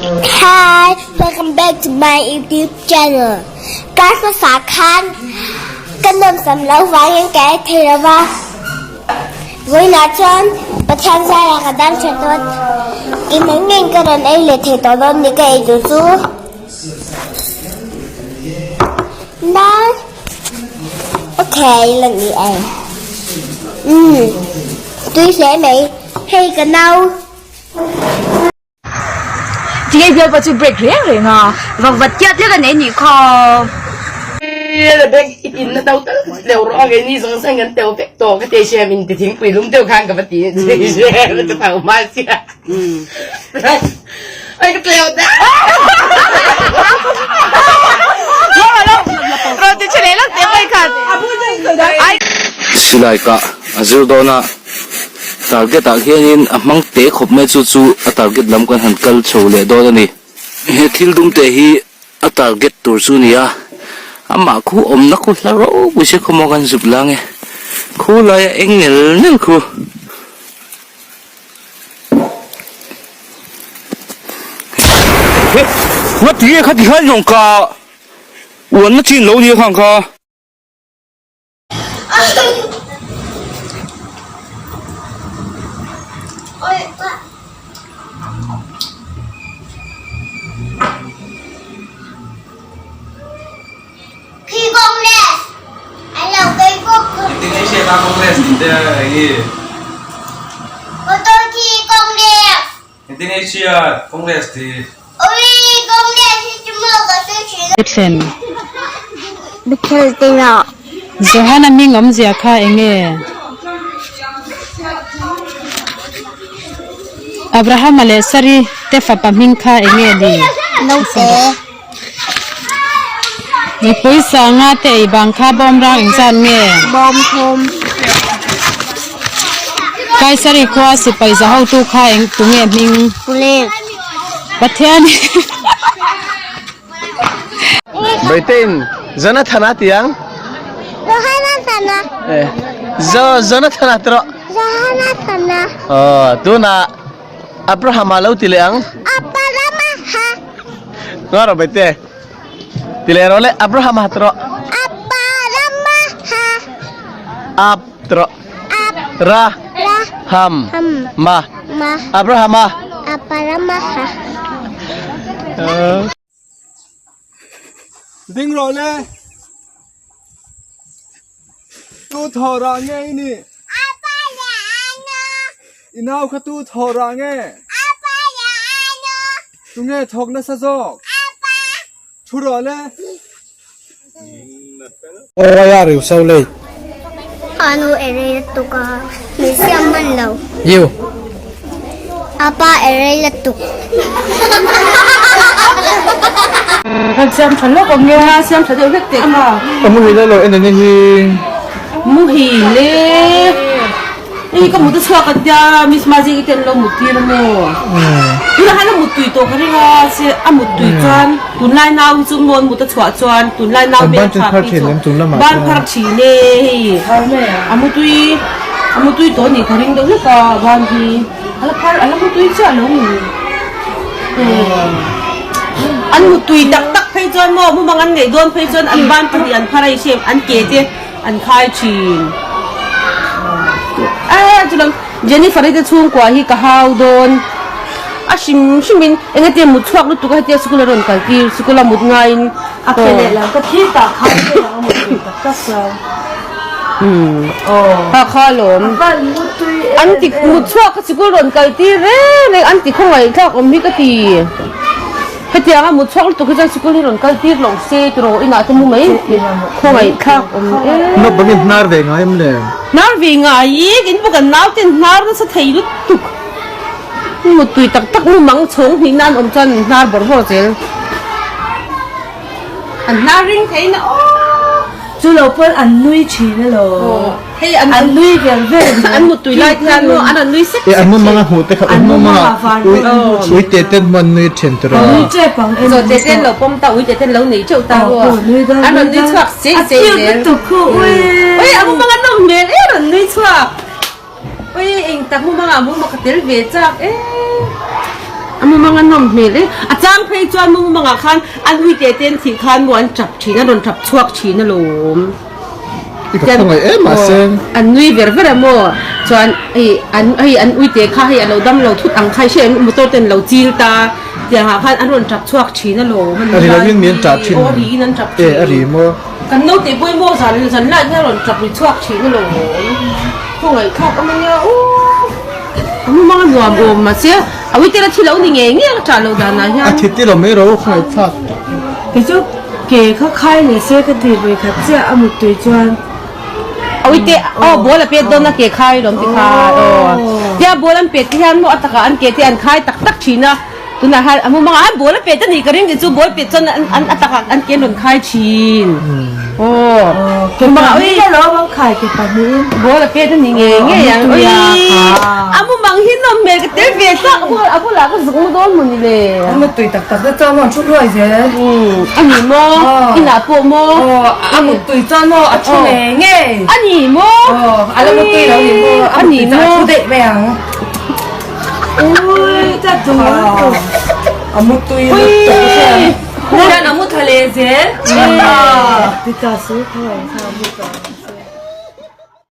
Hi, welcome back to my YouTube channel. Kar hmasa khan ka nawmsam loh vangin ka ei thei lo va, vawiinah chuan Pathian zarah ka dam tha dawn. Keimah ngeiin ka rawn ei leh thei tawh dawn ni ka ei duh chu. Nan okay let me ei. Umm tui hle mai hei ka nau. Tinge bialpa chu break reng reng a, vak vat kiat lek a nei nih kha. Bag i tin na do tal kha tleu rawh a keini zawng zawng kan teu vek tawh ka ti hrem in ti thingpui lum deuh khan ka va ti hrem ka tho hma sia ai ka tleu ta Silai kah a zir dawn a. Target ah hianin a hmang te khawp mai chu chu a target lam kan han kal chho leh dawn a ni. He thil dum te hi a target tur chu a ni a, amah khu awmna khu hla ropui se khaw maw kan zuk lang e, khu laia eng nel nel khu. He nga ti e kha ti khan zawng ka uanna chin lo nia khang kha. Johana hming awmzia kha eng nge? Abrahama leh Sari te fapa hming kha eng nge ni? Mipui sanga te ei bang kha bawm rang engzat nge? Kaisari khua sipai za hotu kha eng tunge hming? Pathian Britain Jonathana tiang Jonathana eh Jo Jonathana tro Jonathana oh tuna Abrahama lo ti leh ang Abrahama ha Nga ro Baite ti leh ro le Abrahama tro Abrahama ha Ab tro Ab ra ra ham ham ma ma Abrahama Abrahama ha Ding rawh le. Tu thaw rah nge i nih? I nau kha tu thaw rah nge? Tunge thawk nasa zawk? Thu rawh le. Why are you so late? Anu erei lutuk a, min siam hman lo. You. Apa erei lutuk. Kan siam tha lawk ang nge? Siam tha deuh hlek teh kha. Ka muhil alo en ania hi. Muhil e. Hei ka mut a chhuak a tia Miss Mazing i ten lo mut tir a maw? Tunah hian a mut tui tawh ka ring a se a mut tui chuan tunlai nau hi chu mawn mut a chhuah chuan tunlai nau hmel tha pi chu ban phar thin e hei a mu tui a mu tui tawh a nih ka ring deuh hlek a ban hi a la phar a la mu tui chiah lo ni an mut tui tak tak phei chuan maw mumang an ngaih dawn phei chuan an ban pahnih an phar a i hriat an ke te. An khai thin. A chulam Jennifer i te chhungkua hi ka hau dawn. A hrim hrim in engati mut chhuak lutuk a hetia sikul a rawn kal tir sikul a mut ngaiin A ke leh lam ka thi tak kha a ke lang a mut tui tak tak chuan. Aw. Ha kha lawm. An ti mut chhuak kha sikul rawn kal tir reng reng an ti khawngaih thlak awm hi ka ti. Hetiang a mut chhuak lutuk hi chuan sikul hi rawn kal tir loh se tiraw inah te mu mai khawngaih thlak awm em. Naupang in hnar ve ngai em le? Hnar ve ngai i in bawk an nau ten hnar nasa thei lutuk. Mut tui tak tak mu mang chhawng hnih na an awm chuan an hnar bawrh bawrh zel. An hnar ring thei na aw. Chu lo pawn an nui thin elaw. Hei an an nui vel vel mai. An mut tui lai te hian maw an an nui sek E sek an thin. mumanga hmuh te kha An mumanga mumanga van ui pawh ui te ten hmuan nui thin tur a. Nui tep ang em Zawh te ten lo pawm ta ui te ten lo nei teuh ta rua. Nui dal An rawn nui chhuak sei sei A zel. cute lutuk khu ui. Ui a mumanga nawm hmel e rawn nui chhuak. Ui eng tak mumanga mumanga ka tel ve chak e. A mumanga nawm hmel e. A chang. chang phei chuan mumangah khan an uite te an thih khan maw an tap thin an rawn tap chhuak thin alawm. I ka khawngaih em mahse. An nui ver ver a maw chuan hei an hei an uite kha hei a lo dam lo thut ang kha i hria em motor ten lo chil ta tiang ah khan an rawn tap chhuak thin alawm A ri lovin mi an tah thin. Aw a ri in an tap thin. E a ri maw. Kan naute pawh hi maw zan zan lai hian a rawn tap ri chhuak thin alawm. Khawngaih thlak awm ania aw. A mumang a nuam awm mahse a uite la thi lo ni ngei ngei a ka tah loh danah hian. A thi ti lo mai ro khawngaih thlak. Kei chu ke kha khai ni se ka ti vawi khat chiah a muttui chuan. A uite aw ball a pet dawn a ke khai lawm ti khai aw. Tia ball an pet te hian maw a takah an ke te an khai tak tak thin a. Tunah hian a mumangah hian ball a pet a nih ka ring tih chu ball pet chuan an a takah an ke an rawn khai thin. Aw ke pahnih te lo an khai ke pahnihin. Ball a pet a ni ngei ngei ang. Ui a mumang hi nawm hmel ka tel ve chak a bulah a bulah ka zuk mu dawn maw ni le. A muttui tak tak te chuan maw an thu hluai zel. A ni maw inah pawh maw. Aw a muttui chuan maw a thu ngei ngei. A ni maw. Aw a la muttui lo ni maw a muttui chuan a thu daih mai ang. Ui ka duh A mutui lutuk a hria. Hian a mu tha leh zel. Ti ta su kha.